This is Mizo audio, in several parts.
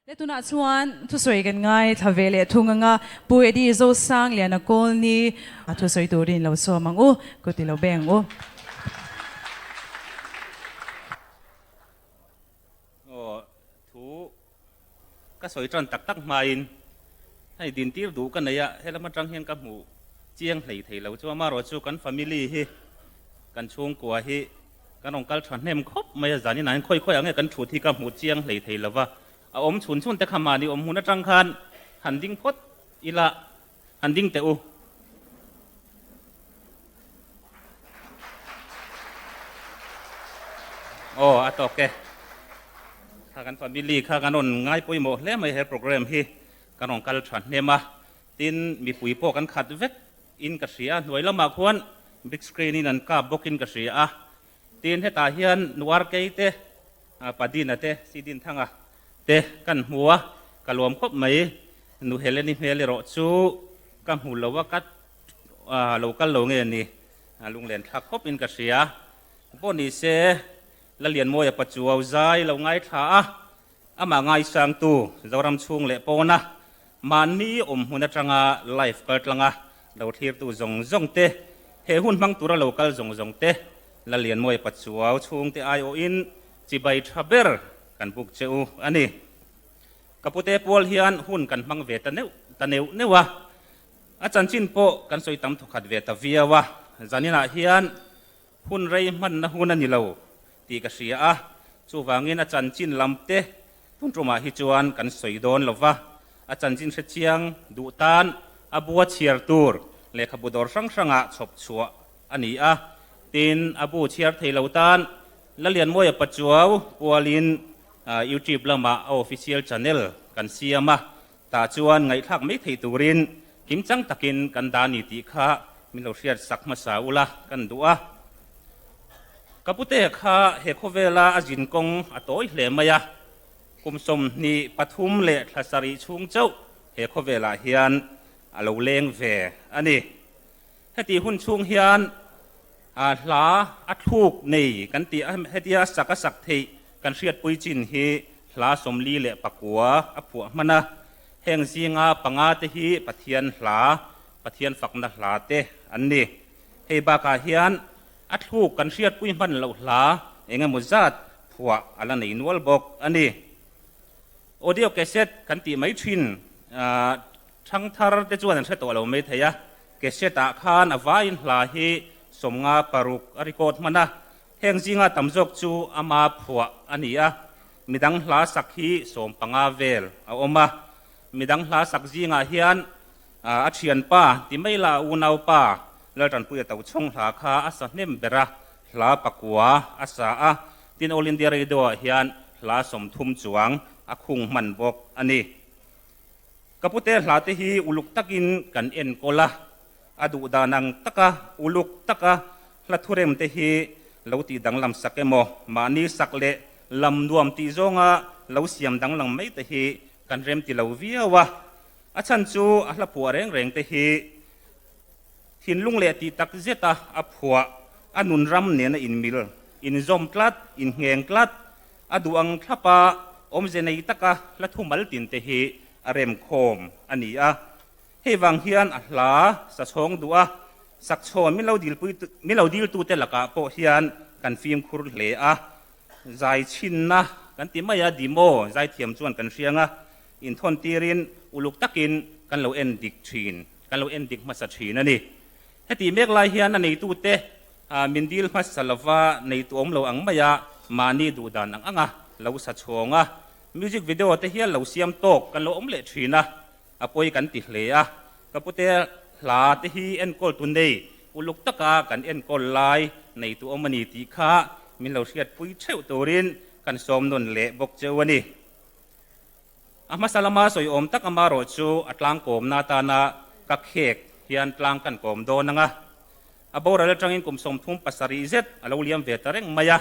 Le tunah chuan thusawi kan ngaithla ve leh thung anga Pu Eddie Zosangliana Kawlni a thusawi turin lo sawm ang u, kut i lo beng u. Aw thu ka sawi tan tak tak hmain hei dintir duh ka nei a, helam atang hian ka hmuh chiang hlei thei lo chu amaherawhchu kan family hi kan chhungkua hi kan rawn kal tha hnem khawp mai a, zanin ah hian khawi khawi ah nge kan thut hi ka hmuh chiang hlei thei lo va, a awm chhun chhun te kha mahni awm hmun atang khan han ding phawt ila han ding teh u. Aw a tawk e. Kha kan family kha kan rawn ngai pawimawh hle mai he program hi kan rawn kal tha hnem a, tin mipui pawh kan khat vek in ka hria a, hnuai lamah khuan big screen in an kap bawk in ka hria a, tin hetah hian Nuar Kei te, Padina te, Sidinthanga te kan hmu a, ka luam khawp mai. Nu Heleni hmel erawh chu ka hmu lo a, ka lo kal lo nge ni, lunglen thlak khawp in ka hria. Pawh ni se, Lalianmawia Pachuau zai lo ngaithla a, amah ngaisangtu Zoram chhung leh pawna mahni awm hmun atanga live kal tlanga lo thlirtu zawng zawng te, he hun hmang tura lo kal zawng zawng te, Lalianmawia Pachuau chhungte aiawhin chibai tha ber kan buk che u a ni. Ka pute pual hian hun kan hmang ve ta neuh ta neuh neuh a, a chanchin pawh kan sawi tam thawkhat ve ta viau a, zaninah hian hun rei hmanna hun a ni lo tih ka hria a, chuvangin a chanchin lam te tun tumah hi chuan kan sawi dawn lo va, a chanchin hre chiang duh tan a bua chhiar tur lehkhabu dawr hrang hrangah chhawp chhuah a ni a, tin a bu chhiar thei lo tan Lalianmawia Pachuau pualin YouTube lamah a official channel kan siam a, tah chuan ngaihthlak mai thei turin kimchang takin kan dah a ni tih kha min lo hriat sak hmasa ula kan duh a. Ka pute kha he khawvela a zin kawng a tawi hle mai a, kum 23 leh thla sarih chhung chauh he khawvelah hian a lo leng ve a ni. Heti hun chhung hian hla a thluk nei kan tih a, hetia sak a sak theih kan hriatpui chin hi hla 49 a phuah hman a. Heng zinga panga te hi Pathian hla, Pathian fakna hla te an ni. Hei bakah hian a thluk kan hriatpui hman loh hla eng emaw zat phuah a la nei nual bawk a ni. Audio cassette kan tih mai thin Thangthar te chuan an hre tawh lo mai thei a. Cassette ah khan a vaiin hla hi 56 a record hman a, heng zinga tam zawk chu ama phuah a ni a, midang hla sak hi 15 vel a awm a, midang hla sak zingah hian a thianpa ti mai la a unaupa Laltanpuia Tochhawng hla kha a sa hnem ber a, hla pakua a sa a, tin All India Radio ah hian hla 30 chuang a khung hman bawk a ni. Ka pute hla te hi uluk takin kan enkawl a, a duh dan ang taka uluk taka hla thurem te hi lo tih danglam sak emaw, mahni sak leh lam nuam tih zawnga lo siam danglam mai te hi kan rem ti lo viau a. A chhan chu a hla phuah reng reng te hi thinlung leh tih tak zeta a phuah, a nun ram nena inmil, inzawm tlat, inngheng tlat, A duh ang thlapa awmze nei taka hla thumal tin te hi a remkhawm a ni a. Hei vang hian a hla sa chhawng duh a, sak chhawn min lo dilpui min lo diltute lakah pawh hian kan fimkhur hle a. Zai chhinna kan ti mai a, demo zaithiam chuan kan hriang a, inthawn tirin uluk takin kan lo en dik thin, kan lo en dik hmasa thin a ni. Heti mek lai hian a neitute Min dil hmasa lova nei tu awm lo ang mai a, mahni duh dan ang ang a lo sa chhawng a, music video te hian lo siam tawk kan lo awm leh thin a, a pawi kan ti hle a, ka pute hla te hi enkawl tu nei uluk taka kan enkawl lai nei tu awm a ni tih kha min lo hriatpui theuh turin kan sawm nawn leh bawk cheu a ni. A hmasa lama sawi awm tak amarawh chu a tlangkawmna atana ka khek hian tlang kan kawm dawn ang a, A boral atangin kum 37 zet a lo liam ve ta reng mai a,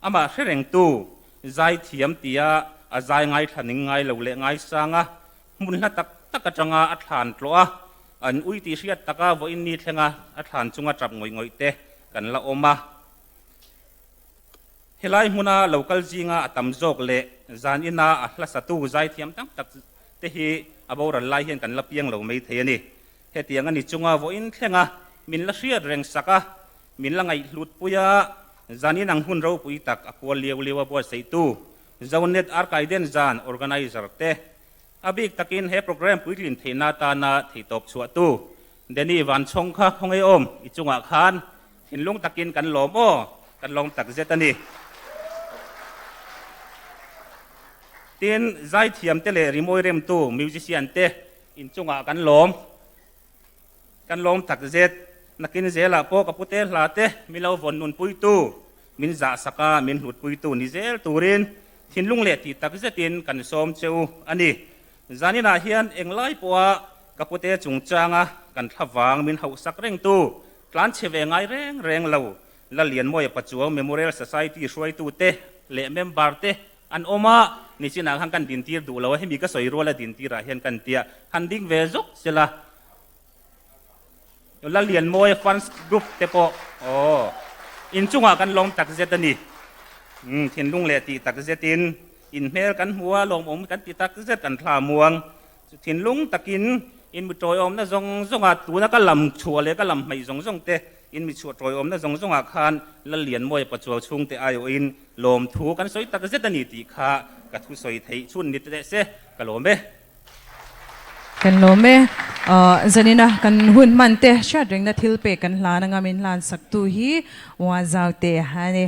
amah hre rengtu zaithiam tia a zai ngaithla ning ngai lo leh ngaisang a, hmun hla tak tak atanga a thlan tlawh a, an ui tih hriat taka vawiin ni thlenga a thlan chunga tap ngawih ngawih te kan la awm a. Helai hmuna lo kal zinga a tam zawk leh zan ina a hla satu zaithiam tam tak te hi a boral lai hian kan la piang lo mai thei a ni. Hetiang a ni chunga vawiin thlenga min la hriat reng sak a, min la ngaihhlutpui a, zan in ang hun ropui tak a pual liau liau a buatsaihtu Zonet Arkaiden zan organizer te a bik takin he programme puitlin theihna atana theihtawp chhuahtu Danny Vanchhawng kha khawngaih awm i chungah khan thinlung takin kan lawm aw, kan lawm tak zet a ni. Tin, zaithiam te leh rimawi remtu musician te inchungah kan lawm, kan lawm tak zet. Nakin zelah pawh ka pute hla te mi lo vawn nunpuitu, min zahsak a, min hlutpuitu ni zel turin thinlung leh tih tak zetin kan sawm che u a ni. Zaninah hian englai pawha ka pute chungchanga kan thlavang min hauhsak rengtu tlanchhe ve ngai reng reng lo Lallianmawia Pachuau Memorial Society hruaitute leh member te an awm a, nichinah khan kan dintir duh lo a, hemi ka sawi ruala dintirah hian kan tia han ding ve zawk sela. Lallianmawia fans group te pawh aw inchungah kan lawm tak zet a ni. Umm thinlung leh tih tak zetin inhmel kan hmu a, lawmawm kan ti tak zet kan thla muang. Chu thinlung takin in mi tawiawmna zawng zawnga tuna ka lam chhuah leh ka lam hmeih zawng zawng te in mi chhuah tawiawmna zawng zawngah khan Lallianmawia pachuau chhungte aiawhin lawmthu kan sawi tak zet a ni tih kha ka thusawi theih chhun ni teh se ka lawm e. Kan lawm e. Zanina kan hun hman te hriat rengna thil pek kan hlan anga min hlan sak tu hi Uazau te a ni.